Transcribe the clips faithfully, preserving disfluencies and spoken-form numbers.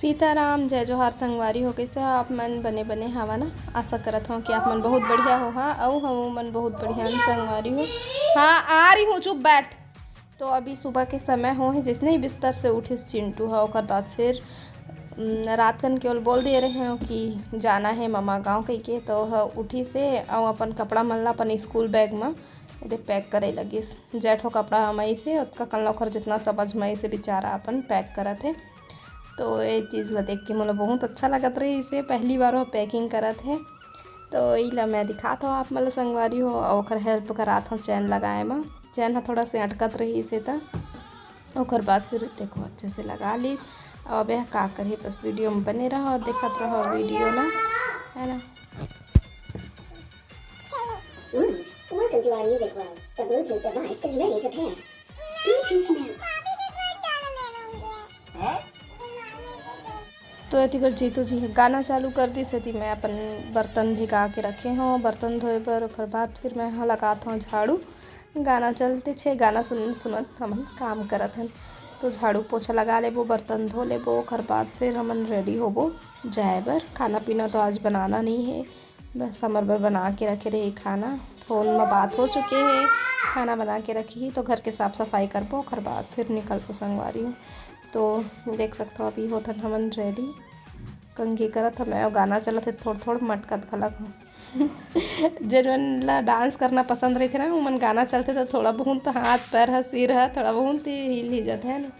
सीताराम, जय जोहार संगवारी हो। कइसे हो आप मन? बने बने हवा ना? आशा करत हव कि आप मन बहुत बढ़िया हो। हाँ, अउ हम मन बहुत बढ़िया हन संगवारी हो। हाँ, आ रही हूँ, चुप बैठ। तो अभी सुबह के समय हो हे, जइसने ही बिस्तर से उठिस चिंटू ह, ओकर बाद फिर, उम, रात कन केवल बोल दे रहे हो कि जाना हे ममा गाँव कहिके, तो ह उठिस हे अउ अपन कपड़ा मन ला अपन स्कूल बैग म एदे पैक करे लगिस। जय ठो कपड़ा अमाइस हे, ओतका कन ला ओकर जितना सब अजमाइस हे, बेचारा अपन पैक करत हे। तो ये चीज़ ला देख के मोला बहुत अच्छा लगत रहिस हे, पहली बार वो पैकिंग करत हे। तो यही ला मैं दिखात हव आप मन ला संगवारी हो, अउ ओकर हेल्प करात हव चैन लगाए म। चैन ह थोड़ा से अटकत रहिस हे, त ओकर बाद फिर देखो अच्छे से लगा लीस। अब अब यह का करही, बस वीडियो में बने रहो, देखत रहो वीडियो ना, है ना। Move. Welcome to our music world. The Bluetooth device is ready to pair. Bluetooth mode. तो एती बर जीतू जी ह गाना चालू कर दिस, एती मैं अपन बर्तन भिगा के रखे हव, बर्तन धोए बर। ओकर बाद फिर मैं ह लगात हव झाड़ू। गाना चलते छे, गाना सुनत सुनत हमन काम करत हन। तो झाड़ू पोछा लगा लेबो, बर्तन धो लेबो, ओकर बाद फिर हमन रेडी होबो जाए बर। खाना पीना तो आज बनाना नहीं है, बस हमर बर बना के रखे रही खाना। फोन में बात हो चुके है, खाना बना के रखी ही, तो घर के साफ सफाई करबो, ओकर बाद फिर निकलबो संगवारी। तो देख सकथो अभी होथन हमन रेडी। कंघी करत हव मैं, गाना चलत हे, थोड़ थोड़ मटकत घलक हव। जेन मन ला डांस करना पसंद रहिथे ना, उमन गाना चलथे तो थोड़ा बहुत हाथ पैर ह, सिर ह थोड़ा बहुत ही हिल ही जाथे, है ना।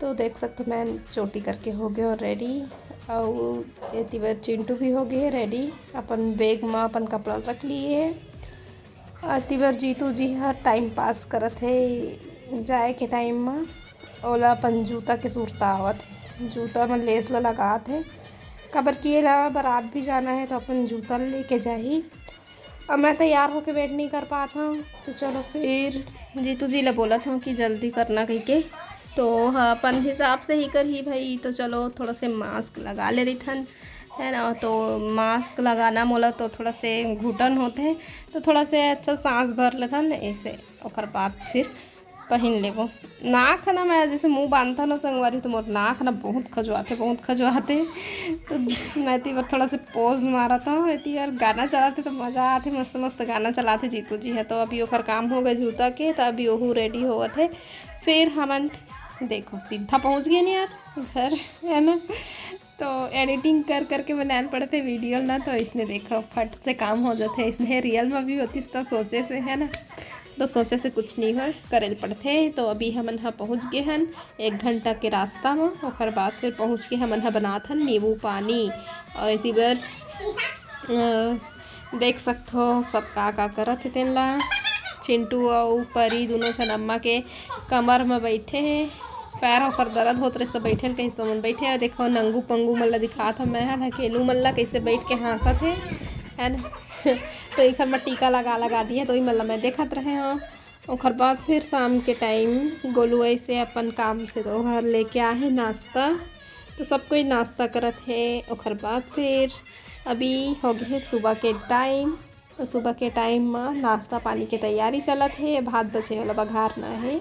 तो देख सकथो मैं चोटी करके हो गए रेडी, अउ एती बर चिंटू भी हो गए रेडी, अपन बैग म अपन कपड़ा रख लिए है। एती बर जीतू जी हर टाइम पास करत हे, जाए के टाइम म ओला अपन जूता के सुरता आवत हे, जूता म लेस ल लगात हे, काबर कि एला बारात भी जाना है तो अपन जूता ल लेके जाही। अब मैं तैयार होके वेट नहीं कर पात हव, तो चलो फिर जीतू जी ला बोलत हव कि जल्दी करना कहिके, तो ह अपन हिसाब से ही करही भाई। तो चलो थोड़ा से मास्क लगा ले रहिथन, है ना, तो मास्क लगाना मोला तो थोड़ा से घुटन होथे, तो थोड़ा से अच्छा सांस भर लेथन ऐसे, ओकर बाद फिर पहिन लेबो। नाक ह ना, मैं जैसे मुंह बांधथन ना संगवारी, तो मोर नाक ह ना बहुत खजुआथे, बहुत खजुआथे। तो मैं एती बर थोड़ा से पोज मारत हव, एती बर गाना चलाथे तो मजा आथे, मस्त मस्त गाना चलाथे जीतू जी ह। तो अभी ओकर काम हो गए जूता के, तो अभी ओहू रेडी होवत हे। फिर हमन देखो सीधा पहुंच गए नहीं यार घर, है ना। तो एडिटिंग कर करके बनान पड़थे वीडियो ना, तो इसने देखो फट से काम हो जाथे। इसने रियल में भी होतिस तो सोचे से, है ना, तो सोचे से कुछ नहीं हो, करे ल पड़थे। तो अभी हमन ह पहुँच गए हन एक घंटा के रास्ता म, ओकर बाद फिर पहुँच के हमन ह बनात हन नींबू पानी। और इसी बर अ, देख सकथो सब का का करत हे तेन ला। चिंटू अउ परी दोनों झन अम्मा के कमर म बैठे हे। पैर ओकर दर्द होत रहिस त बैठे ल कहिस त मन बैठे हे। देखो नंगू पंगू मन ला दिखात हव मैं ह, ढकेलू मन ला कैसे बैठ के हाँसत हे, है ना। तो एखर म टीका लगा लगा दिए, तो ओही मन ला मैं देखत रहे हव। ओकर बाद फिर शाम के टाइम गोलू ऐसे अपन काम से तो ओहर लेके आहे नाश्ता, तो सब कोई नाश्ता करत हे। ओकर बाद फिर अभी हो गए हे सुबह के टाइम, तो सुबह के टाइम म नाश्ता पानी के तैयारी चलत हे। भात बचे वाला बघारना हे,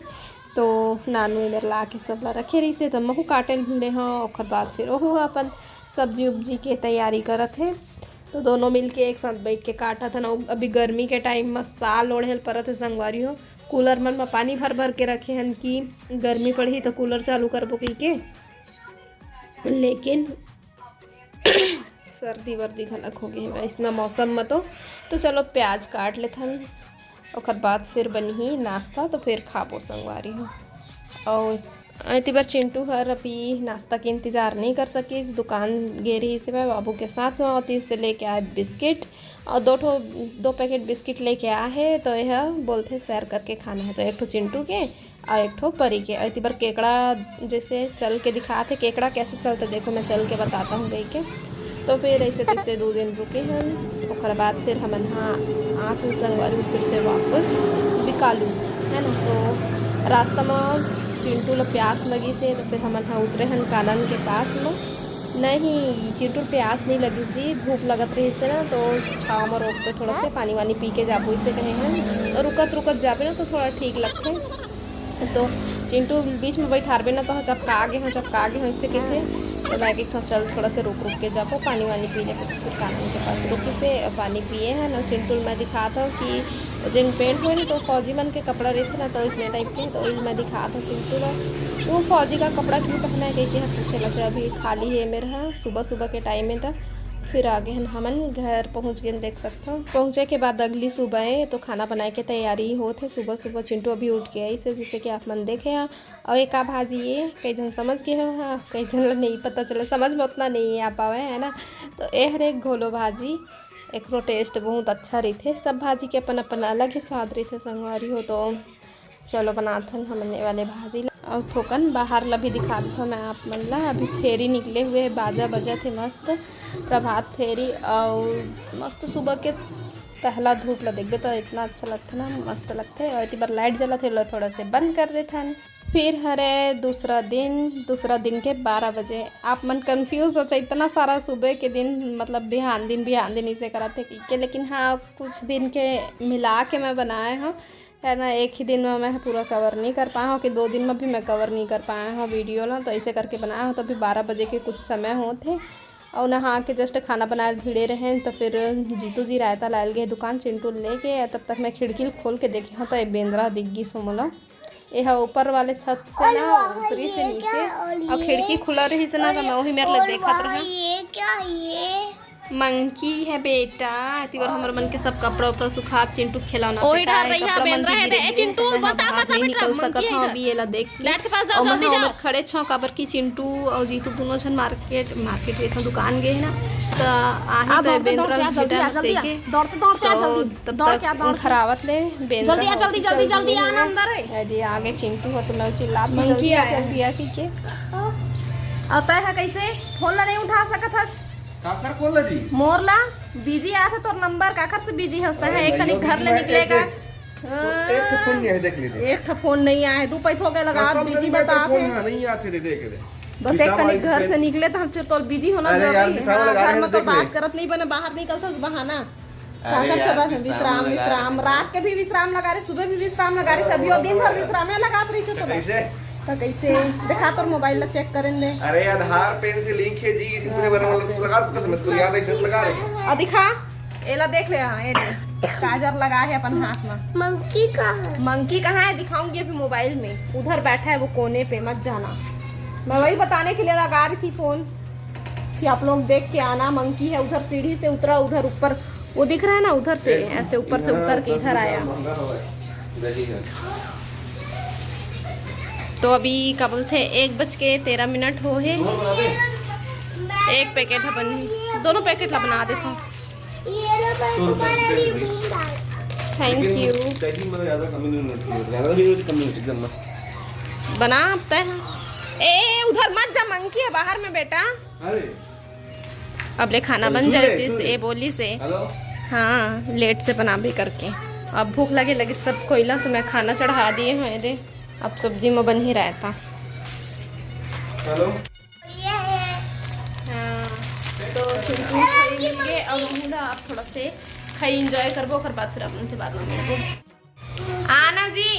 तो नानू एमेर ला के सब ला रखे रहिसे, तो महू काटे ल भिड़े हव। ओकर बाद फिर ओहू ह अपन सब्जी उब्जी के तैयारी करत हे। तो दोनों मिलके एक साथ बैठ के काटत हन। अउ अभी गर्मी के टाइम म साल ओढ़े ल परत हे संगवारी हो। कूलर मन म पानी भर भर के रखे हन कि गर्मी पड़ही तो कूलर चालू करबो कहिके, लेकिन सर्दी वर्दी घलक हो गए हे अइसना मौसम म। तो, तो चलो प्याज काट लेथन, ओकर बाद फिर बनही नाश्ता, तो फिर खाबो संगवारी हो। अउ एती बर चिंटू हर अभी नाश्ता के इंतजार नहीं कर सकिस, दुकान गे रहिस हे बाबू के साथ में, अउ तीस से लेके आए बिस्किट अउ दो ठो, दो पैकेट बिस्किट लेके आए हे। तो यह बोलथे शेयर करके खाना है, तो एक ठो चिंटू के अउ एक ठो परी के। अउ एती बर केकड़ा जैसे चल के दिखात हे, केकड़ा कैसे चलथे देखो, मैं चल के बताता हूँ कहिके। तो फिर ऐसे तैसे दो दिन रुके हन, ओकर बाद फिर हमन हा आत हन संगवारी फिर से वापस बिकालू, है ना। तो रास्ता म चिंटू ल प्यास लगिस हे, तो फिर हमन हा उतरे हन कानन के पास म। नहीं, चिंटू ल प्यास नहीं लगिस जी, धूप लगत रहिस हे ना, तो छाव म रोक के थोड़ा से पानी वानी पी के जाबो, इसे कहे हन। तो रुकत रुकत जाबे ना, तो थोड़ा ठीक लगथे। तो चिंटू बीच में बैठारबे ना, तो चपका आगे हो, चपका आगे हो, इससे कहते। तो मैं कही, "चल, थोड़ा से रुक, रुक के जाबो, पानी वानी पी ले।" फिर कानन के पास रुकी से पानी पिए है ना चिंटू। मैं दिखात हूँ कि जिन पेंट हुए ना, तो फौजी मन के कपड़ा रहते ना, तो इसने टाइप के, तो मैं दिखात हूँ चिंटू ला। वो फौजी का कपड़ा क्यों पहना है, कह के हम पूछे ला। फिर अभी खाली है मेरा, हाँ, सुबह सुबह के टाइम में था। फिर आगे हम हमन घर पहुँच गए, देख सकते हो। पहुँचे के बाद अगली सुबह है, तो खाना बनाए के तैयारी होत है। सुबह सुबह चिंटू अभी उठ के आई से, जैसे कि आप मन देखे हैं। और ये का भाजी ये, कई झन समझ के हो, हाँ, कई झन ला नहीं पता चला, समझ में उतना नहीं आ पावे, है ना। तो ए हरे घोलो भाजी, एकरो टेस्ट बहुत अच्छा रहिथे। सब भाजी के अपन अपन अलग ही स्वाद रहिथे संगवारी हो। तो चलो बनाथन हमन ये वाले भाजी ला। और थोकन बाहर ला भी दिखा देथन मैं आप मन ला। अभी फेरी निकले हुए है, बाजा बजत है मस्त प्रभात फेरी। और मस्त सुबह के पहला धूप ला देखबे तो इतना अच्छा लगथे ना, मस्त लगथे। और एती बर लाइट जलत है, ला थोड़ा से बंद कर देथन। फिर हरे दूसरा दिन, दूसरा दिन के बारह बजे। आप मन कंफ्यूज हो जाए, इतना सारा सुबह के दिन, मतलब बिहान दिन, बिहान दिन इसे करत है कि के, लेकिन हाँ, कुछ दिन के मिला के मैं बनाए हूँ, है ना। एक ही दिन में मैं पूरा कवर नहीं कर पाए हूँ कि दो दिन में भी मैं कवर नहीं कर पाए हूँ वीडियो ना, तो ऐसे करके बनाए हूँ। तो अभी बारह बजे के कुछ समय होत है और नहा के जस्ट खाना बनाए भिड़े रहे, तो फिर जीतू जी रायता लायल गए दुकान चिंटू लेके। तब तक मैं खिड़की खोल के देखे हूँ, तो ये बेंदरा दिख गई मोला। ये ह ऊपर वाले छत से ना उतरी से नीचे, और खिड़की खुला रही से ना, तो मैं वही मेरे ले देखत रहा। ये क्या, ये मंकी है बेटा। एती बर हमर मन के सब कपड़ा उपड़ा सुखात, चिंटू खिलौना ओही फेंकाए, ठार रही कपड़ा है, मन बेंदरा भी है गिरे रे। गिरे, चिंटू, तो मैं बता, बाहर बता, नहीं बेटा, निकल मंकी सकत है हूँ इधर। अभी एला देख के। लाइट के पास जाओ, और मैं जल्दी हमर जाओ। खड़े छौं, काबर कि चिंटू और जीतू दोनों झन मार्केट, मार्केट गए थे, दुकान गए हैं ना, तो आही आ, तो दौड़ते, बेंदरा दौड़ते आ, जल्दी भेटा आ, जल्दी आ। देखे। दौड़ते, दौड़ते आ, तो जल्दी। तब दौड़ तक के आ, दौड़ के। घर आवत ले बेंदरा जल्दी आ, हो जल्दी, जल्दी, जल्दी, जल्दी आ ना अंदर है। अरे आगे चिंटू हो तो मैं चिल्लात हूँ, मंकी "जल्दी आ, आया। जल्दी आ," कह के। और तय है कैसे फोन ला नहीं उठा सकत हस? काकर फोन ला जी? मोर ला बिजी आथे तोर नंबर, काकर से बिजी हंसता अरे है? एक तनी नहीं, घर ले मैं निकलेगा। एक, एक ठो फोन नहीं है, देख लीजिए। एक ठो फोन नहीं आए, दू पैसा हो गए लगा, कसम से बिजी नहीं, मैं तो बता फोन थे। हाँ, नहीं आते थे, देख ले। बस एक खिस्सा तनी वाली घर से से निकले तो हम चल तोर बिजी होना अरे यार, जरूरी है। विश्राम हाँ, लगा घर रहे में तो देख ले। बात करत नहीं बने, बाहर निकलता बहाना। अरे काकर यार, से बस विश्राम विश्राम, लगा विश्राम। रहे। रात के भी विश्राम लगा रहे, सुबह भी विश्राम लगा रहे, सभी दिन भर विश्राम लगात रही थे तो तो कैसे? तो कैसे? दिखा तोर मोबाइल ला चेक करन दे। अरे आधार पेन से लिंक है जी, इसी पूरे बारे में लगा तो कसम, तू याद है, सब लगा रहे। आ दिखा, एला देख ले, हाँ, ये दे। काजर लगा है अपन हाथ में। मंकी कहाँ है? मंकी कहाँ है? दिखाऊंगी अभी मोबाइल में। उधर बैठा है वो कोने पे, मत जाना। मैं वही बताने के लिए लगा रही थी फोन कि आप लोग देख के आना। मंकी है उधर, सीढ़ी से उतरा, उधर ऊपर वो दिख रहा है ना, उधर से ऐसे ऊपर से उतर के इधर आया। तो अभी का बोलते हैं, एक बज के तेरह मिनट हो है। एक पैकेट है बनी, दोनों पैकेट ला बना देते हैं। Thank you. दही में ज्यादा कमी नहीं होनी चाहिए, ज्यादा भी नहीं होती, कमी होती, एकदम मस्त। बना अब तय है। ए, ए, उधर मत जा, मंकी है बाहर में बेटा। अरे। अब ले खाना अरे, बन सुन जाए ले, दिस, सुन ले। ए बोली से। हेलो। हाँ, लेट से बनाबे करके। अब भूख लगे लगी सब कोई ला, तो मैं खाना चढ़ा दिए हूँ, ये दे। अब सब्जी में बन ही रहता। हेलो। हाँ, तो चिंटू खाई मिल गए, अब हम ना आप थोड़ा से खाई एंजॉय करबो, ओकर बाद फिर अपन से बात में मिलबो। आना जी,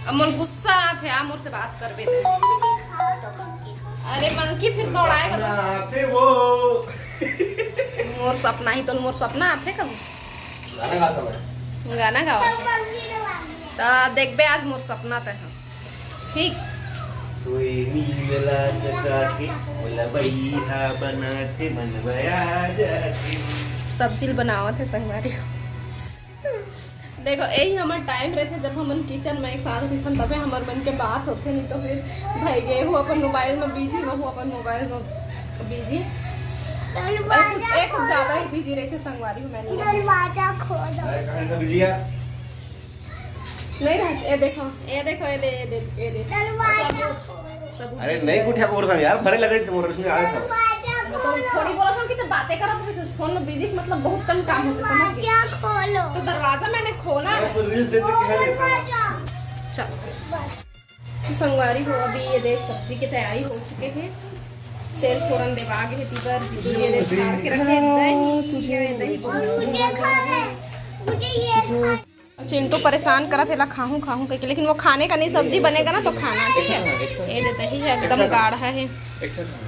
अब मोर गुस्सा आथे, आ मोर से बात करबे ते। अरे मंकी फिर दौड़ाएगा। सपना आथे वो। मोर सपना ही तो, मोर सपना आथे कब? गाना गाता मैं। गाना गावा। तो देखबे आज मोर सपना ते है। ठीक। सोए नींद ला चकाथे, मोला बईहा बनाथे, मन बया जाथे। सब्जी बनावत है संगवारी। देखो, यही हमर टाइम रहथे, जब हमन किचन में एक साथ रहिथन, तबे हमर मन के बात होथे, नहीं तो फिर भाई गे, वो अपन मोबाइल में बिजी, वो अपन मोबाइल में बिजी। एक, एक ज्यादा ही बिजी रहथे संगवारी हो, मैं नहीं रहती। दरवाजा खोलो। अरे, कहाँ से बिजी है? नहीं रहते। ये देखो, ये देखो, ये दे, ये दे, ये दे। दरवाजा खोलो। सबूत अरे दे। नहीं उठा और सब यार, भरे लगे थे मोर, इसमें आया था। दरवाजा तो खोलो। थोड़ी बोला था कि तो बातें करो, तो फोन में बिजी, मतलब बहुत कम काम होते, समझ गए? दरवाजा खोलो। तो दरवाजा मैंने खोला है। तो रील्स देखते क्या है? दरवाजा। चलो। बस। तो संगवारी हो, अभी ये देख सब्जी की तैयारी हो चुके हैं। तेल फोरन देवा के है, तीबर ये देख फाड़ के रखे दही, ये दही बहुत मुझे खा है, मुझे ये खा चिंटू परेशान करत हे, एला खाहूं खाहूं कहिके, लेकिन वो खाने का नहीं, सब्जी बनेगा ना तो खाना, ठीक है। ये दे दही है, एकदम गाढ़ा है।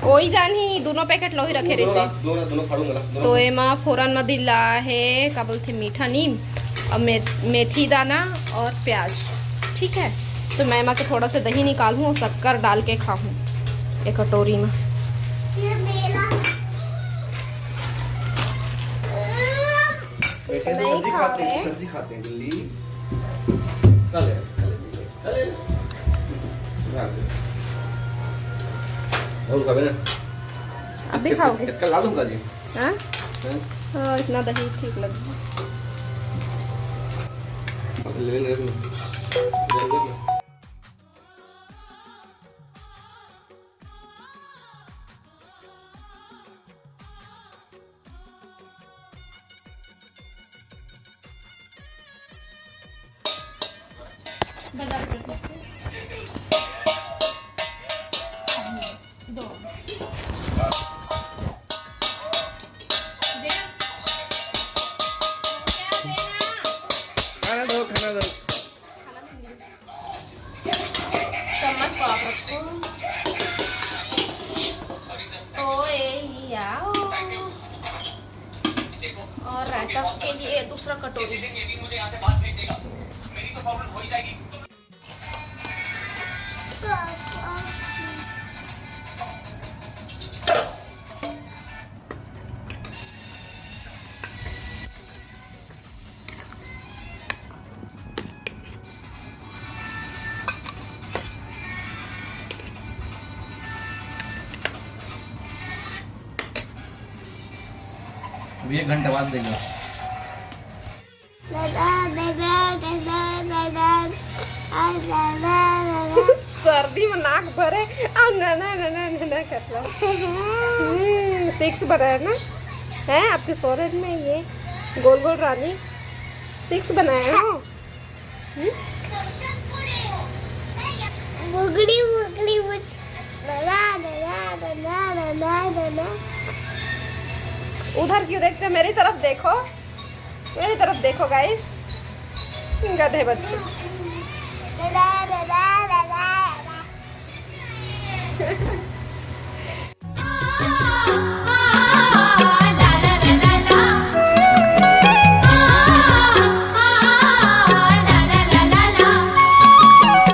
वही जान ही दोनों पैकेट लोही रखे रहते। तो एमा फोरन म दिला है, का बोलते, मीठा नीम और मे-, मेथी दाना और प्याज, ठीक है। तो मैं एमा के थोड़ा सा दही निकालूँ और शक्कर डाल के खाऊँ एक कटोरी में। बेटे तो नहीं सब्जी खा खाते हैं, रहे। सब्जी खाते हैं, बिल्ली। खा ले, खा ले, खा ले। खा ले। बहुत खावे ना। आप भी खाओगे? इसका ला दूंगा जी। हाँ? हाँ? हाँ, इतना दही ठीक लग। ले ले, ले ले। ले ले। बाजार करके दो। खाना दो, खाना दो। चम्मच को आप रखो। ओ ए ई आ ओ। और रायता के लिए दूसरा कटोरी। अभी एक घंटे बाद देंगे। सर्दी में नाक भरे और ना ना ना ना ना ना करला। हम्म, सिक्स बना है ना? है आपके फोरहेड में ये गोल गोल रानी सिक्स बनाया है वो? हम्म? मुगड़ी मुगड़ी मुझ। उधर क्यों देखते हो? मेरी तरफ देखो, मेरी तरफ देखो गाइस, गधे बच्चे।